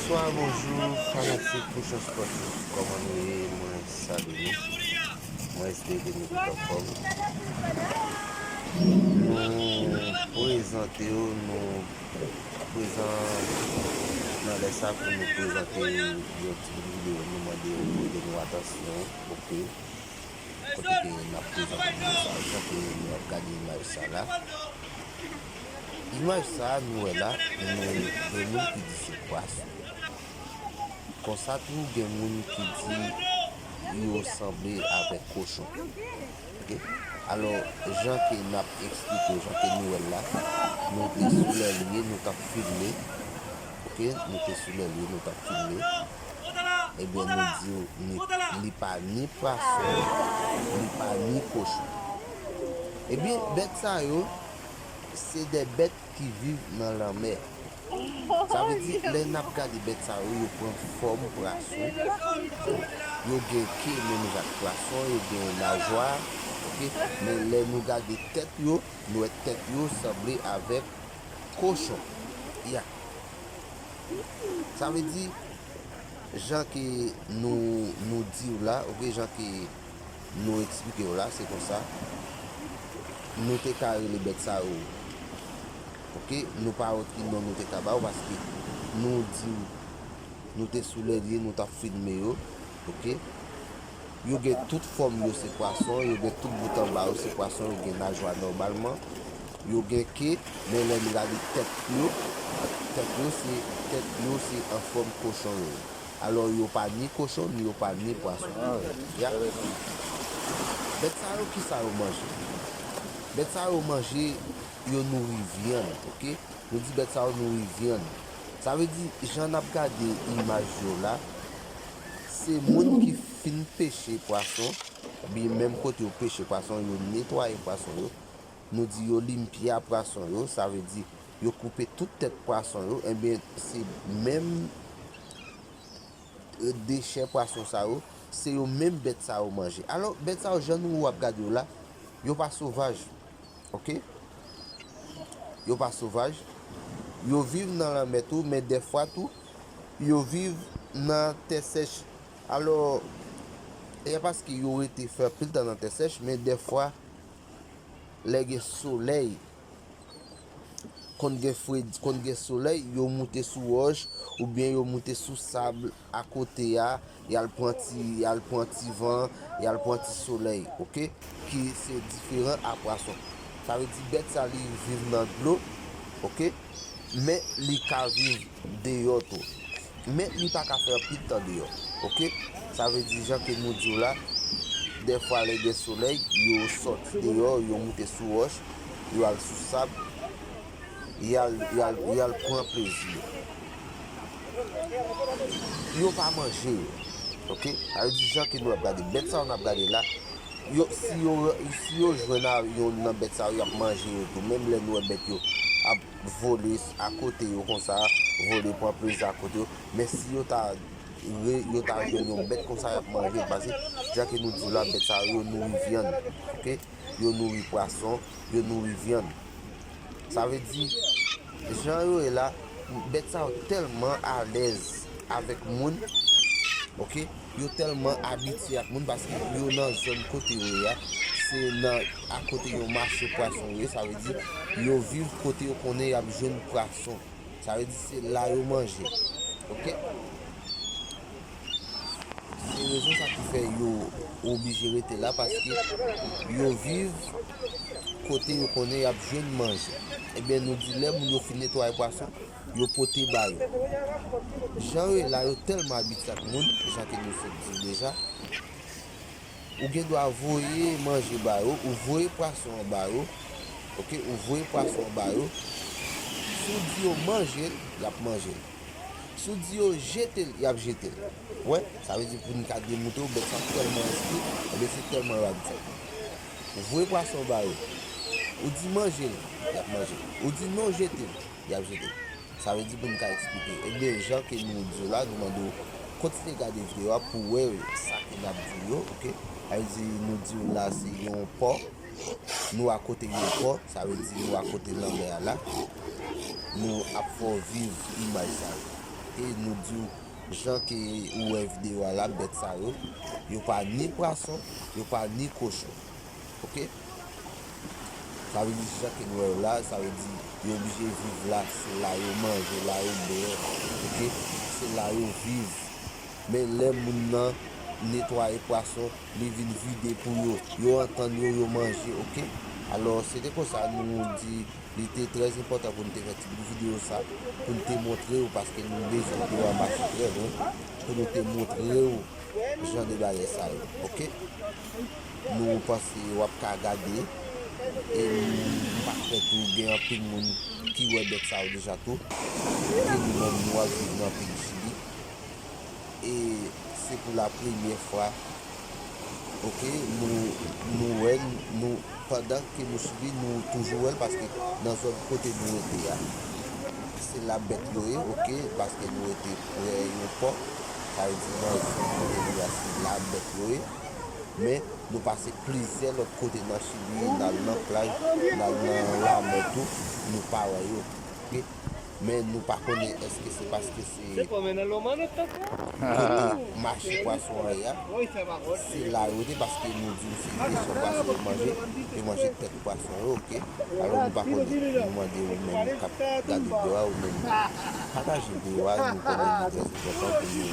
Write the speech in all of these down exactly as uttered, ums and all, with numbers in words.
Bonswa, bonjou, fanatik Pouchon Spòtif, kòman nou ye? Mwen salye nou. Mwen espere ke nou tout anfòm. Nou prezante yo, nou prezan nan lè sa pou nou prezante yon ti videyo. Nou mande yo pote nou atansyon, oke? Kote ke n ap prezante nou sa, jan ke nou ap gade imaj sa la. Imaj sa a nou wè la, nou gen moun ki di se pwason. Konsa tou, gen moun ki di yo sanble avèk kochon. Oke? Alò, jan ke n ap eksplike, jan ke nou wè l la, nou te sou lè l ye, nou t ap filme. Oke? Nou te sou lè l ye, nou t ap filme. Ebyen, nou di w, ni, li pa ni pwason, li pa ni kochon. Ebyen, bèt sa yo, se de bèt ki viv nan lanmè. Sa vle di, lè n ap gade bèt sa yo, yo pran fòm pwason. Yo gen ke menm jan ak pwason, yo gen najwa, oke? Men lè nou gade tèt yo, nou wè tèt yo sanble avèk kochon. Ya. Sa vle di, jan ke nou, nou di w la, oke, jan ke nou eksplike w la, se konsa. Nou te ka rele bèt sa yo, oke, nou pa wont ki non nou te ka ba yo, paske nou di w, nou te sou lè l ye, nou t ap filme yo, oke. Yo gen tout fòm yo, se pwason, yo gen tout bout anba yo, se pwason, yo gen najwa nòmalman, yo gen ke, men lè n gade tèt yo, tèt yo se, tèt yo se an fòm kochon yo ye. Alò, yo pa ni kochon, ni yo pa ni pwason. Ya. Bèt sa yo, kisa yo manje? Bèt sa yo manje, yo nouri vyann, oke? Nou di bèt sa yo nouri vyann. Sa vle di, jan n ap gade imaj yo la, se moun ki fin peche pwason, oubyen menm kote yo peche pwason, yo netwaye pwason yo. Nou di yo limpia pwason yo, sa vle di yo koupe tout tèt pwason yo, ebyen, se menm, e, dechè pwason sa yo, se yo menm bèt sa yo manje. Alò, bèt sa yo, jan nou ap gade yo la, yo pa sovaj, oke? Yo pa sovaj. Yo viv nan lanmè tou, men dèfwa tou, yo viv nan tè sèch. Alò, e pa paske yo rete fè anpil tan nan tè sèch, men dèfwa, lè gen solèy, konn gen fredi, konn gen solèy, yo moute sou wòch, oubyen yo moute sou sab akote a, y al pran ti, y al pran ti van, y al pran ti solèy, oke? Ki se diferan a pwason. Sa vle di bèt sa li viv nan dlo, oke? Men li ka viv deyò tou. Men li pa ka fè anpil tan deyò, oke? Sa vle di jan ke nou di w la, dèfwa lè gen solèy, yo sòti deyò, yo moute sou wòch, yo al sou sab, y al, y al, y al pran plezi yo. Yo pa manje yo, oke? Sa vle di jan ke nou ap gade, bèt sa yo n ap gade la, yo, si yo, si yo jwenn a youn nan bèt sa yo, y ap manje yo tou. Menm lè nou wè bèt yo ap vole akote yo konsa, vole pran plezi akote yo. Men si yo ta re-, yo ta jwenn yon bèt konsa, y ap manje l, paske, jan ke nou di w la, bèt sa yo, yo nouri vyann, oke? Yo nouri pwason, yo nouri vyann. Sa vle di, jan yo ye la, bèt sa yo tèlman alèz avèk moun, oke? Yo tèlman abitye ak moun, paske yo nan zòn kote yo ye a, se nan, akote yon mache pwason yo ye, sa vle di, yo viv kote yo konnen y ap jwenn pwason. Sa vle di se la yo manje. Oke? Se rezon sa ki fè yo oblije rete la, paske yo viv kote yo konnen y ap jwenn manje. Ebyen, nou di lè moun yo fin netwaye pwason, yo pote ba yo. Jan yo ye la, yo tèlman abitye ak moun, jan ke nou sot di w deja. Ou gen dwa voye manje ba yo, ou voye pwason an ba yo, oke, ou voye pwason an ba yo. Si w di yo manje l, y ap manje l. Si w di yo jete l, y ap jete l. Ou wè, sa vle di pou n ka demontre w, bèt sa tèlman enstwi, ebyen se tèlman yo abitye. Ou voye pwason an ba yo, ou di manje l, y ap manje l. Ou di non, jete l, y ap jete l. Sa vle di pou n ka eksplike. Ebyen, jan ke nou di w la, nou mande w kontinye gade videyo a pou w wè sa ke n ap di w yo, oke? Sa vle di nou di w la se yon pò, nou akote yon pò, sa vle di nou akote lanmè a la. Nou ap fè w viv imaj sa yo. E nou di w, jan ke ou wè videyo a la, bèt sa yo, yo pa ni pwason, yo pa ni kochon. Oke? Sa vle di, jan ke nou wè yo la, sa vle di, yo oblije viv la, se la yo manje, la yo bwè, oke? Se la yo viv. Men lè moun nan netwaye pwason, li vin vide pou yo, yo antann yo, yo manje, oke? Alò, se te konsa nou di, li te trè enpòtan pou n te fè ti bout videyo sa, pou n te montre w, paske nou bezwen videyo a mache trè lwen, pou nou te montre w jan de bagay sa yo, oke? Nou panse w ap ka gade, e m pa kwè tou gen anpil moun ki wè bèt sa yo deja tou, gen nou menm nou ap viv nan peyi Chili, e se pou la premyè fwa, oke, nou, nou wè, nou, pandan ke nou Chili, nou toujou wè l, paske nan zòn kote nou rete a, se la bèt yo ye, oke, paske nou rete prè yon pò, sa vle di nan zòn kote nou ye a, se la bèt yo ye, men nou pase plizyè lòt kote nan Chili, n al nan plaj, n al nan lamè tou, nou pa wè yo, oke, men nou pa konnen èske se paske se kote mache pwason an ye a, se la yo te, paske nou di w se kesyon pwason yo manje, yo manje tèt pwason yo, oke? Alò nou pa konnen, nou mande ou menm k ap gade videyo a, ou menm pataje videyo a, nou konnen li trè enpòtan pou nou,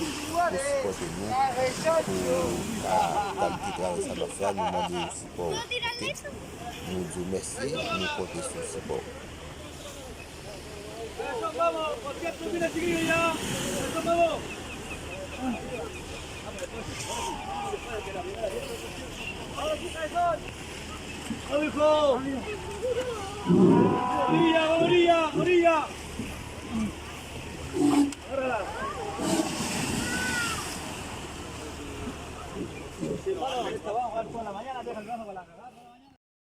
pou sipòte nou, pou ka kalite travay sa n ap fè a, nou mande ou sipò ou, oke? Nou di w mèsi, nou konte sou sipò ou.